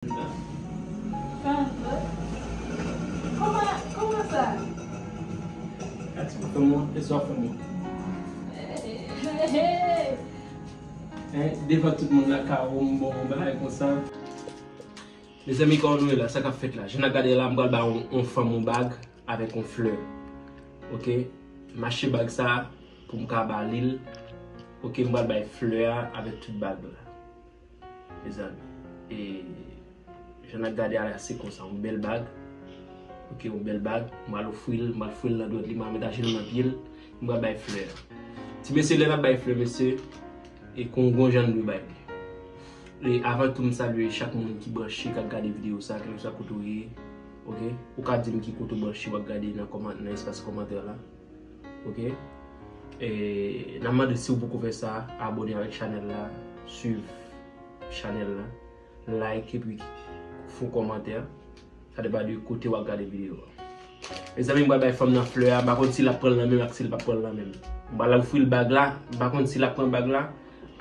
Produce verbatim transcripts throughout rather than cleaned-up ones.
Kòman, kòman sa? Gad ti fanm mwen, e sa fanm mwen. Hein, devan tout moun lakay ou, m bon yon bagay konsa. Mezanmi, kòman nou ye la? Sa k ap fèt la? Jan n ap gade la, m pral ba yon, yon fanm yon bag avèk yon flè. Ok? M achte bag sa pou m ka ba li l. Ok, m pral bay flè a avèk tout bag la. Mezanmi, e jan n ap gade a la, se konsa, yon bèl bag. Ok, yon bèl bag. M pral ofri l, m pral ofri l nan dwèt li, m pral met ajenou nan pye l, m pral bay flè a. Ti mesye, lè n ap bay flè, mesye, e kon gon jan nou dwe bay li. E avan tou, m salye chak moun ki branche, k ap gade videyo sa, kèlkeswa kote w ye. Ok? Ou ka di m ki kote w branche, w ap gade nan kòman-, nan espas kòmantè la. Ok? E n ap mande, si w poko fè sa, abòne avèk chanèl la, swiv chanèl la, like epi fè yon kòmantè. Sa depann de kote w ap gade videyo a. Mezanmi, m pral bay fanm nan flè a, m pa konn si l ap pran l nan men m ak si l p ap pran l nan men m. M pral ofri l bag la, m pa konn si l ap pran bag la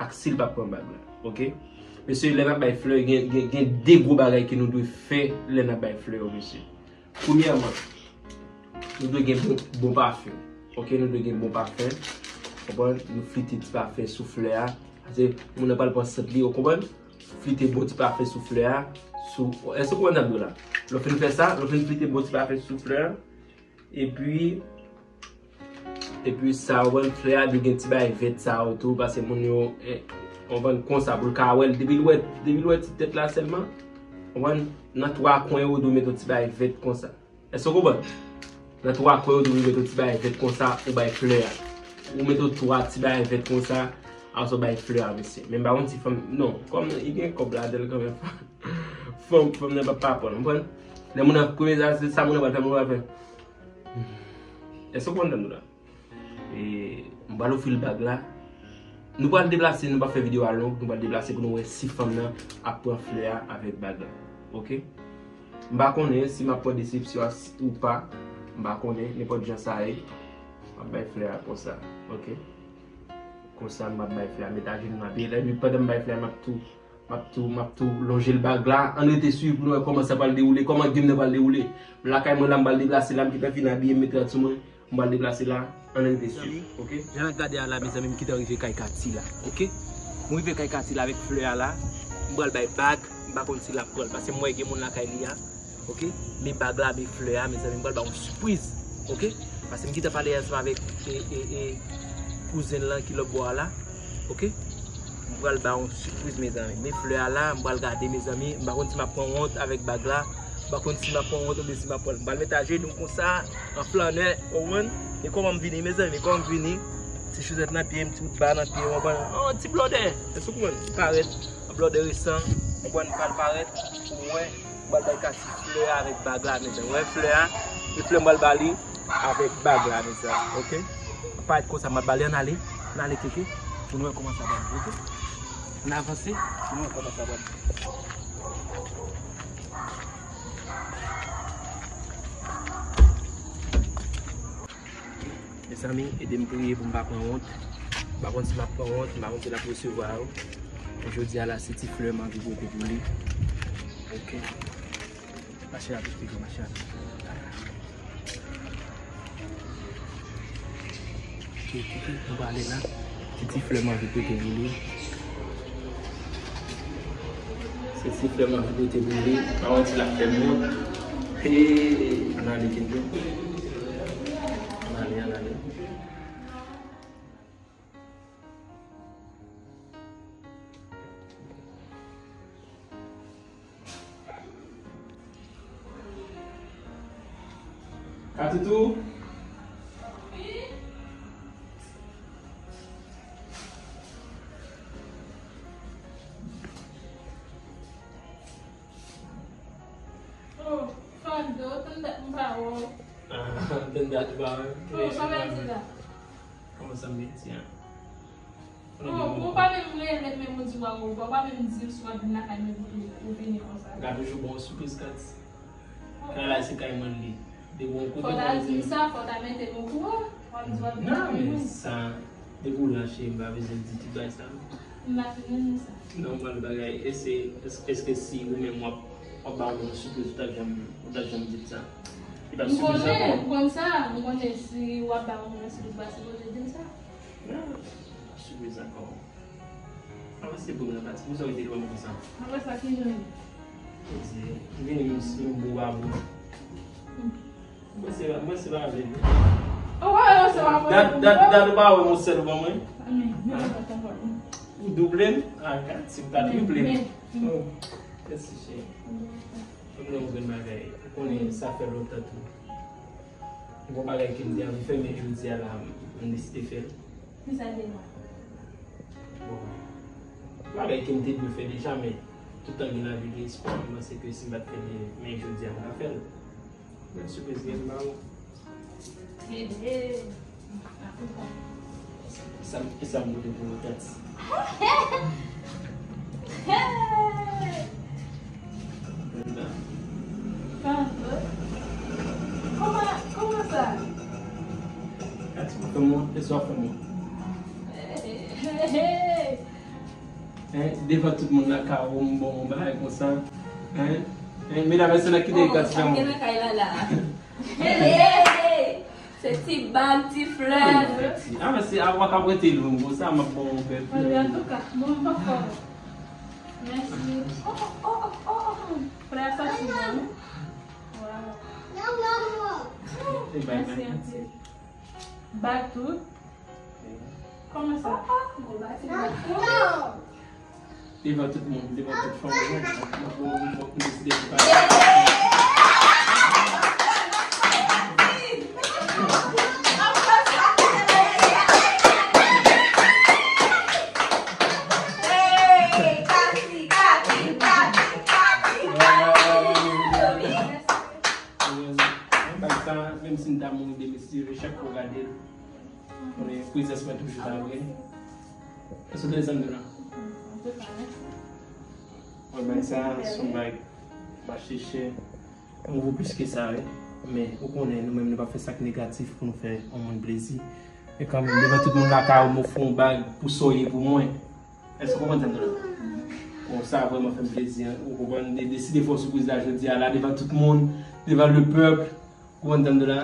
ak si l p ap pran bag la. Ok? Mesye, lè n ap bay flè, gen, gen, gen de gwo bagay ke nou dwe fè lè n ap bay flè yo, mesye. Premyèman, nou dwe gen bon, bon pafen. Ok, nou dwe gen bon pafen. Konprann? Nou flite ti pafen sou flè a. Paske moun nan pral pran sant li, ou konprann? Flite bon ti pafen sou flè a. Sou, èske ou konprann sa m di w la? Lè w fin fè sa, lè w fin flite bon ti pafen sou flè a. Epi, epi sa, ou konprann, flè a dwe gen ti bagay vèt sa yo tou, paske moun yo, eh, ou konprann, konsa, pou l ka wè l, depi l wè, depi l wè ti tèt la sèlman, ou konprann, nan twa kwen yo, ou dwe mete yon ti bagay vèt konsa. Èske w konprann? Nan twa kwen yo, ou dwe mete yon ti bagay vèt konsa, ou bay flè a. Ou mete yon twa ti bagay vèt konsa, apre sa w bay flè a, mesye. Men m pa konn si fanm, non, kòm li gen kòb ladan l kanmenm, fanm, fanm nan p ap pa pran l, ou konprann? Lè moun nan, premye sa, se sa moun nan pral fè, moun nan pral fè. Èske w konprann tande la? E, m pral ofri l bag la. Nou pral deplase, nou p ap fè videyo a long, nou pral deplase pou nou wè si fanm nan ap pran flè a avèk bag la. Ok? M pa konnen si m ap pran desepsyon a s-, ou pa. M pa konnen, nenpòt jan sa ye. M ap bay flè a konsa. Ok? Konsa, m ap bay flè a, met ajenou nan pye l. Epi pandan m bay flè a, m ap tou M ap tou, m ap tou lonje l bag la. Ann rete swiv pou nou wè kòman sa pral dewoule, kòman game nan pral dewoule. M lakay mwen la, m pral deplase la, m gentan fin abiye m, met rad sou mwen. M pral deplase la, ann rete swiv, ok? Jan n ap gade a la, mezanmi, m gentan rive kay Katy la, ok? Mwen rive kay Katy la avèk flè a la. M pral bay bag, m pa konn si l ap pran l, paske m wè gen moun lakay li a. Ok? Men bag la, men flè a, mezanmi, m pral ba yon sipriz. Ok? Paske m gentan pale ansanm avèk, e, e, e, kouzen l lan ki lòt bò a la. Ok? M pral ba yon sipriz, mezanmi. Men flè a la, m pral gade, mezanmi. M pa konn si m ap pran wont avèk bag la. M pa konn si m ap pran wont oubyen si m ap pran l. M pral met ajenou konsa, an flannè, ou konprann? E kòman m vini, mezanmi, kòman m vini? Ti chozèt nan pye m, ti bout ba nan pye m, ou konprann? Yon ti blòdè. Èske w konprann? Parèt. Yon blòdè resan, ou konprann, m pral parèt. Ou wè? M pral bay Katy flè a avèk bag la, mezanmi. Wè flè a? E flè m pral ba li avèk bag la, mezanmi. Ok? Parèt konsa, m ap ba li, ann ale. Ann ale, Keke. Pou nou wè kòman sa pral ye, ok? Ann avanse, pou nou wè kòman sa pral ye. Mezanmi, ede m priye pou m pa pran wont. M pa konn si m ap pran wont, m pa konn si l ap resevwa yo. Men jodi a la, se ti flè m anvi pote pou li. Ok. Mache la plis pi gwo, mache la plis pi gwo. Ok, ok, ok, nou prale la. Se ti flè m anvi pote pou li. Se ti flè m anvi pote pou li. Pa wont si l ap fè m wont. Hey, ann ale, Kenzo. Ann ale, ann ale. Katoutou. Oh, Fando, tann dat m pa wè w. Ah, tann dat ou pa wè m. Oh, sa vle di la. Kòman sa m mete an? Oh, ou pa menm rele m menm ou di w a ou pa menm di m si w ap vin lakay mwen pou ou vini konsa. M ka toujou ba w sipriz, Kat. Kay la se kay mwen li. Depi yon kote. Fò w ta di m sa, fò w ta mete m okouran. W ap di w ap vin lakay mwen. Non, men sa, depi w la cheri, m pa bezwen di tout bagay sa. M pa fin renmen sa. Non, m pral bagay, èske, èske si ou menm w ap W ap ba yon moun yon sipriz, ou t ap janm, ou t ap janm di l sa. Li pa M sipriz konnen, ankò. M konn sa, m konnen si w ap ba yon moun yon sipriz, pa sipoze di l sa. Non, sipriz ankò. Avanse pou mwen, pati. Pou sa w te dwe konsa. Apre sa, ki jan li? Ou di, vini, m si m bo ba bo. Mwen se, mwen se pa vle. Ou pa wè se pa mwen. Dat, dat, dat ou pa wè yon sèl ban mwen. Amen. Mwen pa konprann. Ou double m? Ah, gad, si m ta triple m. Men, men. Oh, mèsi, cheri. Mwen gen yon grenn bagay. Ou konnen sa fè lontan tou. Yon bagay ke m te anvi fè, men jodi a la, m deside fè l. Ki sa deja? Bon, bagay ke m te dwe fè deja, men tout tan gen lavi gen espwa, m panse ke si m pa t fè l, men jodi a m ka fè l. Bèl sipriz gen ba ou. Ede. Sa, sa m pote pou ou, Tati? Kòman, kòman sa? Tati, fè mwen, e sa fè mwen. Hein, devan tout moun lakay ou, m bon, yon bagay konsa. Hein? Hein, medam, èske n ap kite Tati nan kay la la? Hey! Se ti bag, ti flè. Ah, men se a w k ap rete lwen, bon, sa m ap bon, bèl. Antouka, bon, m pa fò. Mèsi. Oh, oh, oh, oh, oh. Frè a santi bon, wi. Wow. Mèsi anpil. Bag tou? Kòman sa? Devan tout moun, devan tout fanmi, m ap bon, m ap bon, m deside pou pa. Bagay sa, menm si m ta mouri demen, si Dye vle, chak fwa w gade l, konnen prezans mwen toujou la vre. Èske w te zanmi w la? Bon, bagay sa, se yon bagay, pa chèche. M vo plis ke sa, wi. Men, ou konnen, nou menm, nou pa fè sa k negatif pou nou fè yon moun plezi. Men kanmenm, devan tout moun lakay ou, m ofri w yon bag pou sa w ye pou mwen. Èske w konprann sa m di w la? Bon, sa vrèman fè m plezi, hein. Ou konprann, de, deside fè w sipriz la jodi a la, devan tout moun, devan le pèp. Ou konprann sa m di w la?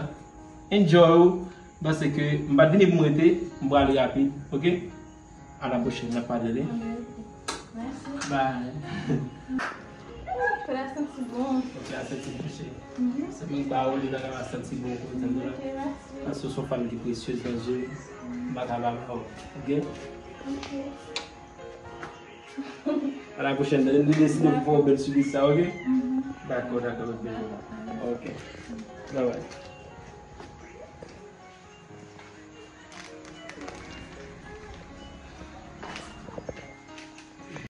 Enjoy ou. M panse ke m pa t vini pou m rete, m prale rapid, ok? A la pwochèn, n ap pale, wi. Ok, ok. Mèsi. Bye. Frè a santi bon. Frè a santi bon, cheri. Mhm. Se mwen ki ba ou li, la, la santi bon, ou konprann sa m di w la? Ok, mèsi. Paske w se yon fanm ki presyez nan je m, m pa ka pa ba ou, ok? Ok. A la pwochèn, lè m te deside pou fè yon bèl sipriz sa, ok? Mhm. Dakò, dakò, bèl. Ok. Bye bye.